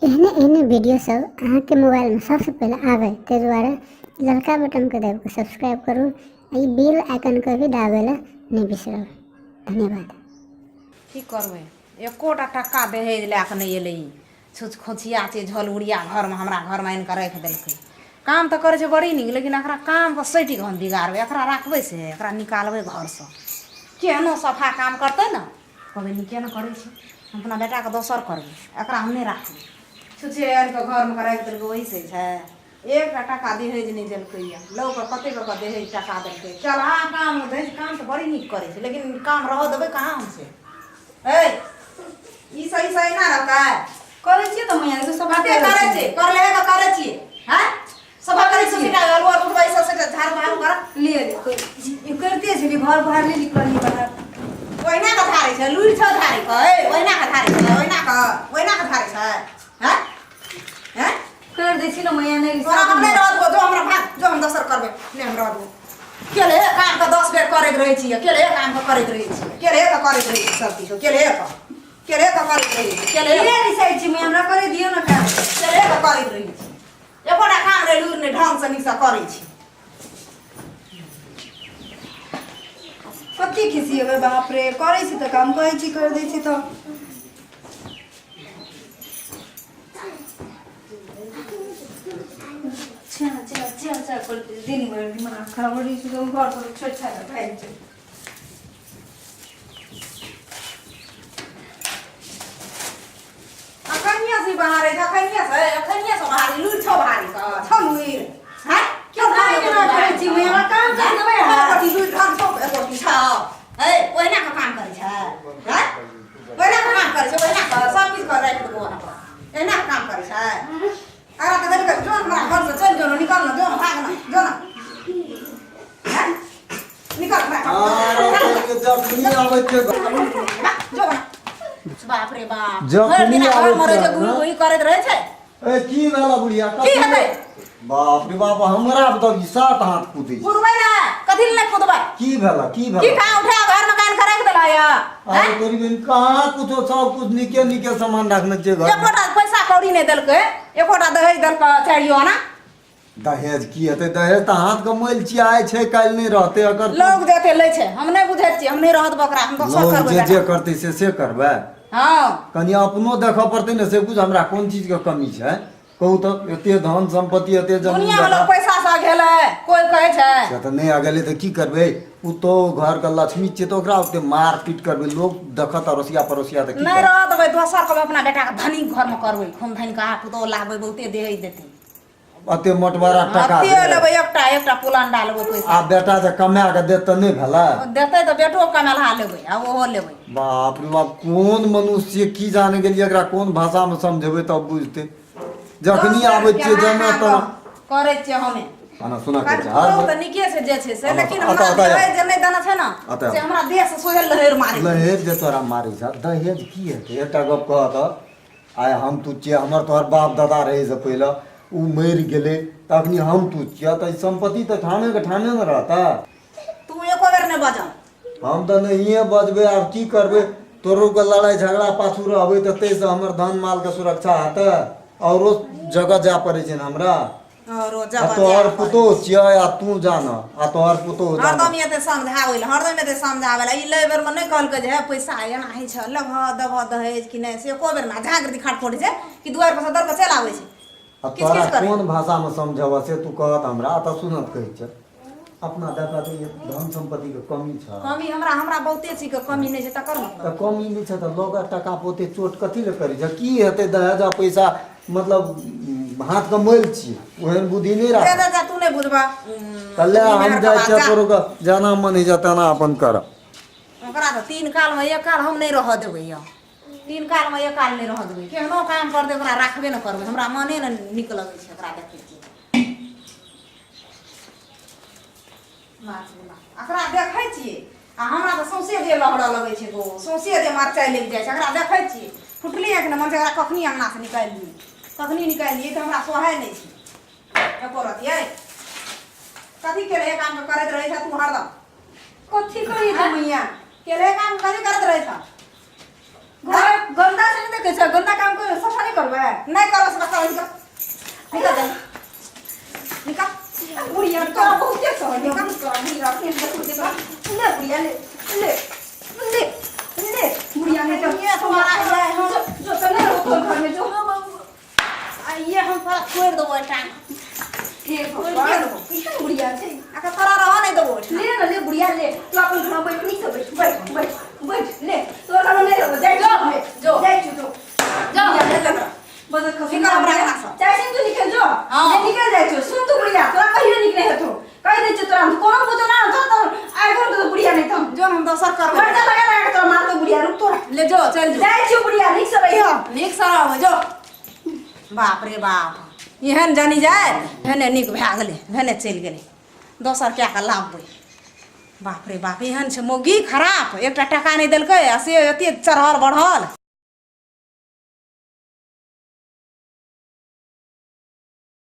एहने एहने वीडियो सब अहाँके मोबाइलमे सबसँ पहिले आबै ताहि दुआरे ललका बटनके दाबि कऽ सब्सक्राइब करू आ ई बेल आइकनके भी दाबै लए नहि बिसरब। धन्यवाद। की करबै एकोटा टक्का दहेज लए कऽ नहि एलै ई छुछ खोँचिया छै झल उड़िया घरमे हमरा घरमे आनि कऽ राखि देलकै काम तऽ करै छै बड़ी नीक लेकिन एकरा कामके सटि कऽ हम बिगाड़बै एकरा राखबै से एकरा निकालबै घरसँ केहनो सफा काम करतै ने कहबै नीके ने करै छै हम अपना बेटाके दोसर करबै एकरा हम नहि राखबै छुछे आनि कऽ घरमे कऽ राखि देलकै ओहीसँ छै एकटा टाका दहेज नहि देलकै यऽ लोक कतेक कऽ दहेज टाका देलकै चल आ काम दहेज काम तऽ बड़ी नीक करै छै लेकिन काम रहऽ देबै कहाँ हम से ए ई सही सही ना रहतै करै छियै तऽ मैया देखियौ सफा कते करै छियै कर लेहे के करै छियै हैं सफा करै छियै सीधा अलुआ उठबै सब से झाड़ू बहारू कर ले ई करिते छली घर बाहर ले निकलली बाहर ओहिना के धारै छै लुरि छौ धारै के ए ओहिना के धारै छै ओहिना के ओहिना के धारै छै हैं हैं कर दै छी ने मैया नहि तोरा हम नहि रहऽ देबो जो हमरा भाग जो हम दोसर करबै नहि हम रहऽ देबो केले काम के 10 बेर करैत रहै छियै केले काम के करैत रहै छियै केले के करैत रहै छियै सब किछु केले के केले के करैत रहै छियै केले के रिसाइ छी मैया हमरा करे दियौ ने काम केले के करैत रहै छियै एकोटा काम रे लूर नहि ढंगसँ नीकसँ करै छी कथी खिसिएबै बाप रे करै छी तऽ काम कहै छी कर दै छी तऽ छा छा छा छा करते दिन भरि दिमाग खराब रहै छै तऽ घर पर छोड़ि छाड़ि कऽ भागि जाइ अखनिया से बाहर है अखनिया से अखनिया से बाहर लूर छौ बाहर के छौ लूर हैं क्यों खाए के ना करै छी मैं हमरा काम कर देबै अहाँ कथी लूर ढंग छौ एको छौ ए ओहिना के काम करै छै हैं ओहिना के काम करै छै ओहिना के सब किछ कर राखि देबो अहाँ पर एना के काम करै छै अरे तऽ देख जो हमरा घर से चल जो न निकल न जो न भाग न जो न हैं निकल हमरा अरे जखनी आबै छै जो न बाप रे बाप जखनी भरि दिना घर आबै मरै छै, छै घुरी हँ? घुरी करैत रहै छै ए की भेल बुढ़िया की हेतै? बाप रे बाप हमरा तऽ ई सात हाथ कूदै छै कुदबै ने कथी लए नहि कुदबै की भेल की की भेल कहाँ उठा घर में कान खराक देला या अरे तोरी बहन कहाँ कुछो सब कुछ नीके नीके सामान रखने छियै घर में। एकोटा पैसा कौड़ी नहि देलकै एकोटा दहेज देलकै चारियो आना दहेज की हेतै दहेज तऽ हाथ के मैल छियै आइ छै काल्हि नहि रहतै अगर लोग जते लै छै हम नहि बुझै छियै हम नहि रहत बकरा हम दोसर लोग करबै जे बेटा। जे करतै से से करबै हँ कनि अपनो देखऽ पड़तै ने से बुझ हमरा कोन चीजके कमी छै कहू तऽ एते धन सम्पत्ति एते जमीन दुनिया में लोग जथा पैसा से घेले कोई कहै छै से तऽ नहि अगेलै तऽ की करबै पुतोहु घरके लक्ष्मी छियै तऽ ओकरा ओते मार पीट करबै लोग देखत अड़ोसिया पड़ोसिया तऽ की नहि कहत? रहत देबै दोसर करबै अपना बेटा के धनी घर में करबै खून धनि के पुतोहु लाबै बहुते देहे देतै अते मोटबरा टका अते दे। लेबै एकटा एकटा पुलंडा लेबै पैसा आ बेटा जे कमा के देत तऽ नहि भेलै देतै तऽ बेटो कमेलहा लेबै आ ओहो लेबै बाप रे बाप कोन मनुष्य छियै की जाने गेलियै एकरा कोन भाषामे समझेबै तब बुझतै जखनी आबै छियै जेना तेना करै छियै हमे आना सुना के कारण छै पुतोहु तऽ नीके छै जे छै से आब लेकिन अतऽ- हमरा अतऽ- दहेज जे नहि देना छै ने अतऽ- से हमरा देह से सोझे लहरि मारै लहरि जे तोरा मारै छ दहेज की हेतै एकटा गप कहऽ तऽ आइ हम तू छियै हमर तोहर बाप दादा रहै से पहिले ओ मरि गेलै तखनी हम तू छियै तऽ ई सम्पत्ति तऽ ठामेके ठामे ने रहतै तू एको बेर नहि बजल हम तऽ नहिए बजबै आब की करबै तोरोके लड़ाइ झगड़ा पाछू रहबै तऽ ताहिसँ हमर धन मालके सुरक्षा हेतै औरो जगह जाय पड़ै छै ने हमरा औरो आ जगह तोहर जाय पड़ै। पुतोह छियै आ तू जान आ तोहर पुतोह जान हरदम एते समझाबै लए हरदम एते समझाबै लए ई लै बेरमे नहि कहलकै जे हे पैसा एना होइ छै लेबह देबह दहेज कि नहि से एको बेर नहि झाँक दिखाट पड़ै छै कि दुआरि पर से दौड़ कऽ चलि आबै छै आ किछ तोरा किछ करै कोन भाषामे समझबह से तू कहत हमरा तऽ सुनत कहै छै अपना देखा तऽ ई धन सम्पत्तिके कमी छ कमी हमरा हमरा बहुते चीजके कमी नहि छै तकर मतलब तऽ कमी नहि छै तऽ लोग टका पोते चोट कथी लए करै छै की हेतै दहेज आ पैसा मतलब हाथके मैल छियै ओहन बुद्धि नहि जा राख जा जा तू नहि बुझबा तऽ ले हम जाइ छियै तोरो के जेना मन होइ छै तेना अपन कर ओकरा तऽ तीन कालमे एक काल हम नहि रहऽ देबै यऽ तीन कालमे एक काल नहि रहऽ देबै केहनो काम करतै ओकरा राखबे नहि करबै हमरा मने नहि नीक लगै छै ओकरा देखै छियै एकरा देखै छियै आ हमरा तऽ सौंसे देह लहरऽ लगै छै गो सौंसे देह मरचाइ लागि जाइ छै एकरा देखै छियै फुटली आँखि ने मन छै एकरा कखनी अङ्गनासँ निकालि लियै कखनी निकालि लियै तऽ हमरा सोहाय नहि छै एको रति यै कथी केलहे काम करैत रहै छ तू हरदम कथी करी तऽ मैया केलहे काम कथी करैत रहै छ घर गंदा से नहीं देखै छ, गंदा काम कर सफा नहीं करबै। नहि करब से बताओ, निकल निकल जा, निकल। बुढ़िया तोरा बहुते सहल काम कर बुढ़िया, अपने देखो देखो ले बुढ़िया, ले ले ले ले बुढ़िया, नहीं तो ये तुम्हारा है। जो जो तो नहीं रहो तोर घर में जो। आइए हम तोरा छोड़ि देबो एहिठाम। हे भगवान, केहन बुढ़िया छै? आके तोरा रहऽ नहि देबो एहिठाम। ले न ले बुढ़िया, ले तू अपन घर में बैठ, नीक से बैठ बैठ बैठ बैठ। ले तोर घर में नहीं रहो, जाइ जो जो। जाइ जो जो जो। बुढ़िया, ले ले बस खसी। निकल हमरा अंगना से। जाइ छी तू, निकल जो। हाँ। ले निकल जाइ छौ। सुन तू बुढ़िया, तोरा कहियो निकले हेतौ, कहि दै छियौ तोरा, हम कोनो पूछो ना तो तो आइ घर तो बुढ़िया नहीं थम। जो हम दोसर करबै। मर्दा लगा लगा के तोरा मारतो बुढ़िया, रुक तोरा। ले जो, चल जो। जाइ छियौ बुढ़िया, नीक से रहियो। नीक से रहबै जो। बाप रे बाप, एहन जानी जाय एहने नीक भए गेलै, भेने चलि गेलै, दोसर कए कऽ लाबबै। बाप रे बाप, एहन छै मौगी खराब, एकटा टाका नहि देलकै आ से एते चढ़ल बढ़ल।